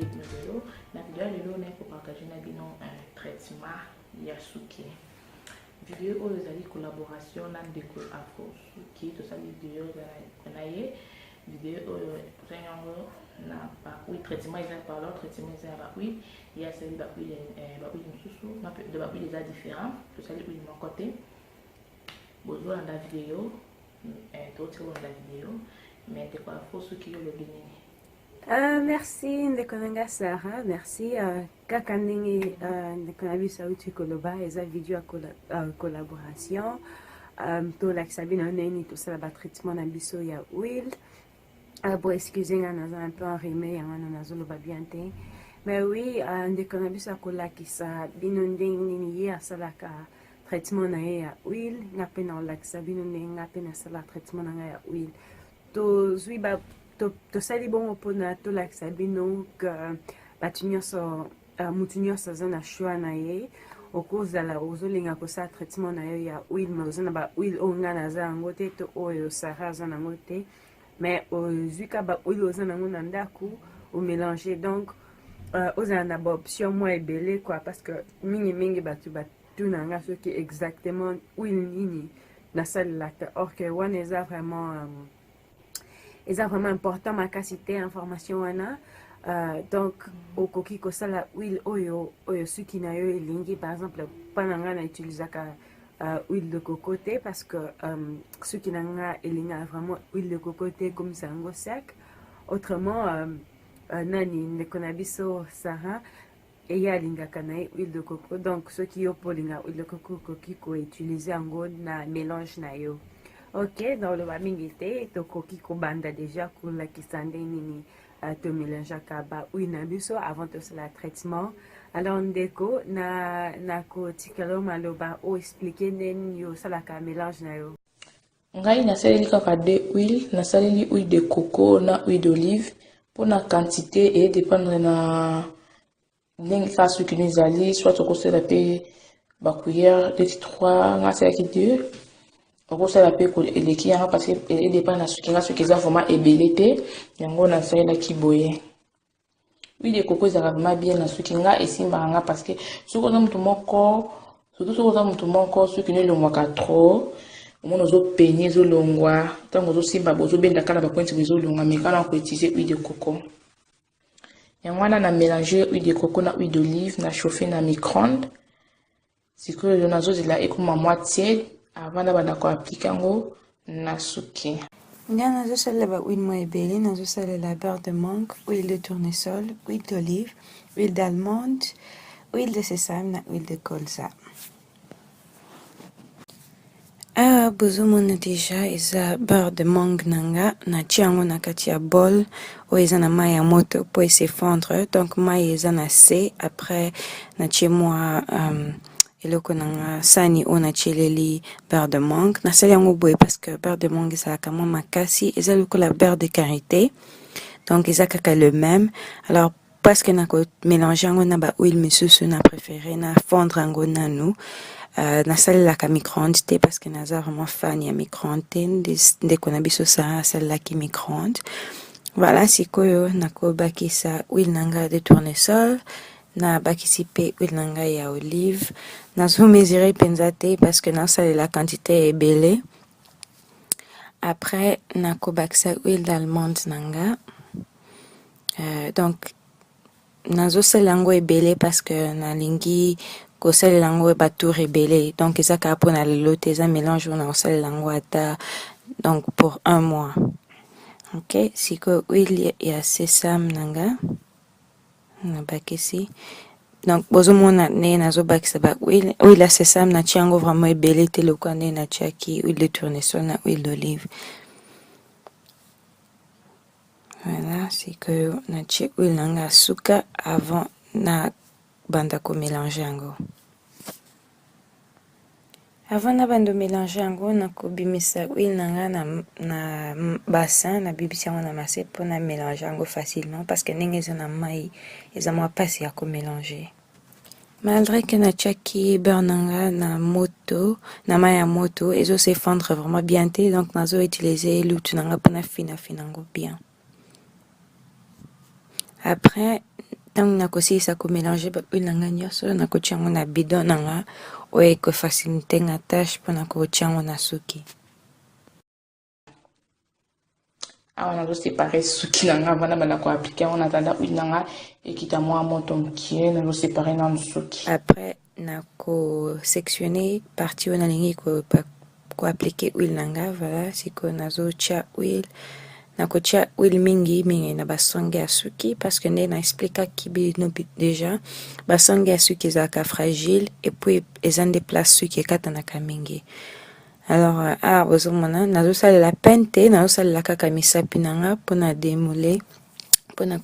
Nayeli bino lelo na video ya lelo, naye kopartage na bino traitement ya suki. Video oyo ezali collaboration na ndeko Afro Suki. Tosali video na ye. Video oyo tosali yango na bahuile, traitement eza, pardon, traitement eza ya bahuile. Ye asali bahuile, bahuile mosusu de bahuile eza différent. Tosali huile moko te. Bozolanda video, totika kolanda video. Mais ndeko Afro Suki, yo olobi nini? Merci ndeko na nga Sara, merci. Kaka ndenge ndeko na biso auti koloba, eza video ya collaboration. Tolakisa bino ndenge tosala batraitement na biso ya huile. Bon, excuse nga, naza un peu enrhumé, yango wana nazoloba bien te. Mais oui, ndeko na biso akolakisa bino ndenge nini ye asalaka traitement na ye ya huile. Nga mpe nakolakisa bino ndenge nga mpe nasala traitement na ngai ya huile. Tozwi ba tosali bongo mpona tolakisa bino ke bato nyonso, mutu nyonso aza na choix na ye. Okozala ozolinga kosala traitement na yo ya huile, mais oza na bahuile oyo ngai naza yango te to oyo Sara aza nango te, mais ozwi ka bahuile oza nango na ndako, omélange. Donc ozala na baoption mwa ebele quoi, parce que mingimingi bato batuna nga soki exactement huile nini nasalelaka, or que wana eza vraiment important makasi te, information wana. Donc okoki kosala huile oyo suki na yo elingi. Par exemple, mpa na ngai, na utilisaka huile de coco te, parce que suki na nga elingaka vraiment huile de coco te, ekomisa yango sec. Autrement, nani, ndeko na biso Sarah, eye alingaka na ye huile de coco. Donc soki yo mpo olingaka huile de coco, okoki koutilize yango na mélange na yo. Ok, naoloba mingi te, tokoki kobanda déjà kolakisa nde nini tomélangeaka bahuile na biso avant tosala traitement. Alors ndeko, na nakotikela yo maloba, oexplike nde nini osalaka mélange na yo. Ngai nasaleli kaka deux huile. Nasaleli huile de coco na huile d'olive. Mpona quantité, edépendre na ndenge kaka soki no ezali. Soit okosala mpe bacuillère neti 3, nga asalaki 2, okosala mpe eleki yango, parce que edépendre na suki. Nga soki eza vraiment ebele te, yango nasalelaki boye. Huile de coco ezalaka vraiment bien na suki. Nga esimbaka nga, parce que soki oza motu moko, surtout soki oza motu moko soki no elongwaka trop, omona ozopenye, ezolongwa. Ntango ozosimba, ozobenda kaka na bapointe bo, ezolongwa. Mais kaka na koutiliser huile de coco, yango wana na mélange huile de coco na huile d'olive, na chauffe na micro-ondes. Sikoyo nazozela ekoma mwa tiède avant na banda koappliquer yango na suki. Nga nazosalela bahuile mwa ebele. Nazosalela beurre de mangue, huile de tournesol, huile d'olive, huile d'almande, huile de sésame na huile de colza. Awa bozomona déjà eza beurre de mangue na nga. Natia yango na kati ya bol oyo eza na mai ya moto mpo ese fondre. Donc mai eza na se. Après natie mwa eloko na nga, sani oyo natieleli beurre de mangue. Nasali yango boye parce que beurre de mangue ezalaka mwa makasi, eza lokola beurre de karité, donc eza kaka le même. Alors parce que nakomélange yango na bahuile misusu, na préféré na fondre yango nanu. Nasalelaka micro-ondes te parce que naza vraiment fan ya micro-ondes te. Ndeko na biso Sara asalelaki micro-ondes. Voilà, sikoyo nakobakisa huile na ngai de tournesol, nabakisi mpe huile na ngai ya olive. Nazomesure mpenza te parce que nasalela quantité ebele. Après nakobakisa huile d'almande na nga. Donc nazosalela yango ebele parce que nalingi kosalela yango batour ebele. Donc eza kaka mpona lelo te, eza mélange oyo nakosalela yango ata donc pour un mois. Ok, sikoyo huile ya sésame na nga nabakisi. Donc bozomona ndenge nazobakisa ba huile. Huile ya sésame, natia yango vraiment ebele te lokola ndenge natiaki huile de tournesol na huile d'olive. Voilà, sikoyo natie huile na nga ya suka avant na banda komélange yango. Avant na banda mélange yango, nakobimisa huile na nga na bassin. Nabimisi yango na mase mpona mélange yango facilement, parce que ndenge eza na mai, eza mwa mpasi ya komélange. Malgré que natiaki beurre na nga na moto, na mai ya moto, ezose fondre vraiment bien te. Donc nazo utiliser lutu na nga mpona finafina yango bien. Après Ntango nakosilisa komélanger ba huile na ngai nyonso, nakotia yango na bidon na nga oyo ekofaciliter nga tâche mpona kotia yango na suki. Awa nazoséparer suki na nga avant nabanda koappliquer yango. Natanda huile na nga ekita mwa moto mokie, nazoséparer nanu suki. Après nakosectionner partie oyo nalingi koappliquer huile na nga. Voilà, sikoyo nazotia huile. Nakotia huile mingi mingi na basonge ya suki, parce que nde na expliquaki bino déjà, basonge ya suki ezalaka fragile et puis eza nde place suki ekatanaka mingi. Alors awa bozomona nazosalela peigne te, nazosalela kaka misapi na nga mpona démêler, mpona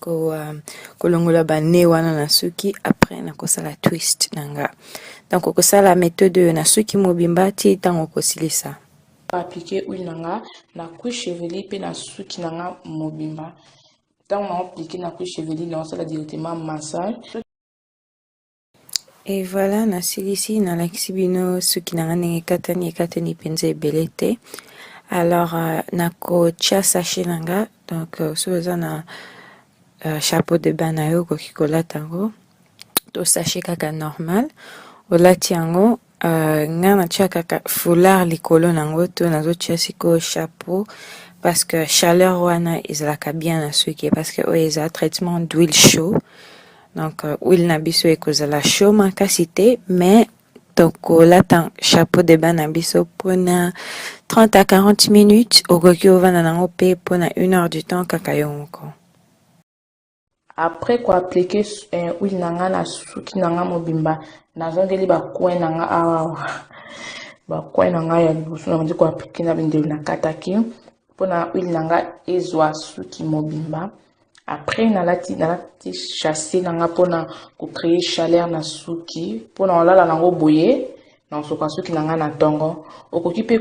kolongola banœuds wana na suki. Après nakosala twist na nga. Donc okosala méthode oyo na suki mobimba ti ntango okosilisa. Appliquer huile na nga na cuir chevelu mpe na suki na nga mobimba. Ntango na appliquer na cuir chevelu, naosala directement massage. Et voilà, nasilisi, nalakisi bino suki na nga ndenge ekatani. Ekatani mpenza ebele te. Alors nakotia sachet na nga. Donc soki oza na chapeau de bain na yo, okoki kolata yango to sachet kaka normal, olati yango. Nga natia kaka foulard likolo nango to nazotia sikoyo chapeau, parce que chaleur wana ezalaka bien na suki, parce que oyo eza traitement d'huile chaud. Donc huile na biso ekozala chaud makasi te, mais tokolata chapeau de bain na biso mpona 30 à 40 minutes. Okoki ovanda nango mpe mpona une heure du temps kaka yo moko. Après koappliquer huile na nga na suki na nga mobimba, nazongeli bacoins na nga awa, bacoins na ngai ya liboso. Nabandi koappliquer na bindelo nakataki mpona huile na nga ezwa suki mobimba. Après nalati sachet na nga mpona kocréer chaleur na suki, mpona kolala nango boye na kosoka suki na ngai na ntongo. Okoki mpe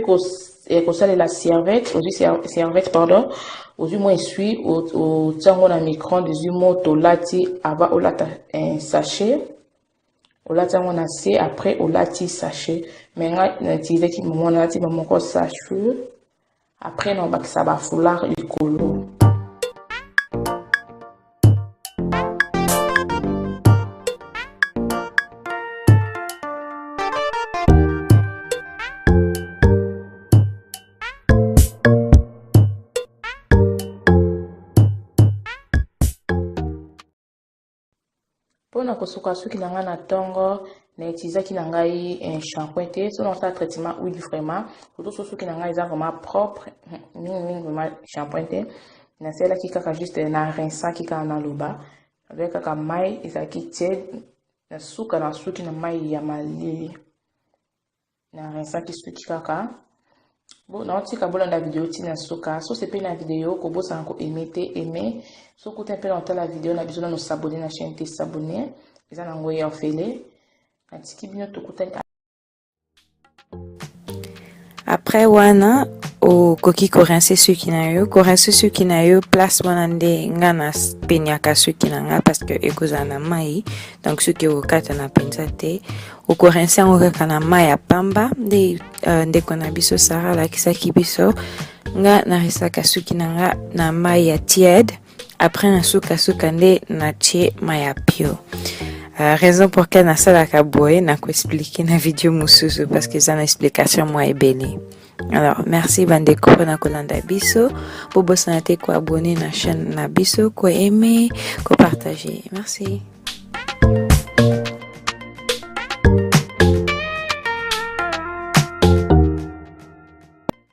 kosalela serviette. Ozwi serviette, pardon, ozwi mwa essuie, otia yango na micro-onde, ozwi moto, olati avant olata sachet, olati yango na se, après olati sachet. Mais ngai nautilisaki momo, nalati bamoko sachet, après na obakisa bafoulard likolo. Mpona kosuka suki na ngai na ntongo, na utilisaki na ngai shampoing te. So nasala traitement huile vraiment, surtout so suki na ngai eza vraiment propre mingimingi, vraiment shampoing te. Nasalelaki kaka juste na rinsaki kaka, naloba nazwaki kaka mai ezalaki tiède na suka na suki, na mai ya malili na rinsaki suki kaka. Bo naotika bolanda video ntina suka. So sepeli na video, kobosana koaimer te, aime. So kuta mpe na otala video na biso, nano s'abonner na chaîne te, s'abonner, eza nango ya ofele. Natiki bino, tokutani. Après wana okoki korincer suki na yo. Korincer suki na yo, place wana nde nga napeniaka suki na nga, parce que ekozala na mai, donc suki ekokatana mpenza te. Okorincer yango kaka na mai ya pamba nde ndeko na biso Sara alakisaki biso. Nga narinsaka suki na nga na mai ya tiède, après na sukasuka nde natie mai ya pio. Raison pour laquelle nasalaka boye, nakoexpliquer na video mosusu, parce que eza na explication mwa ebele. Alors merci bandeko mpona kolanda biso. Bobosana te koabonner na chaîne na biso, koaimer, kopartager. Merci.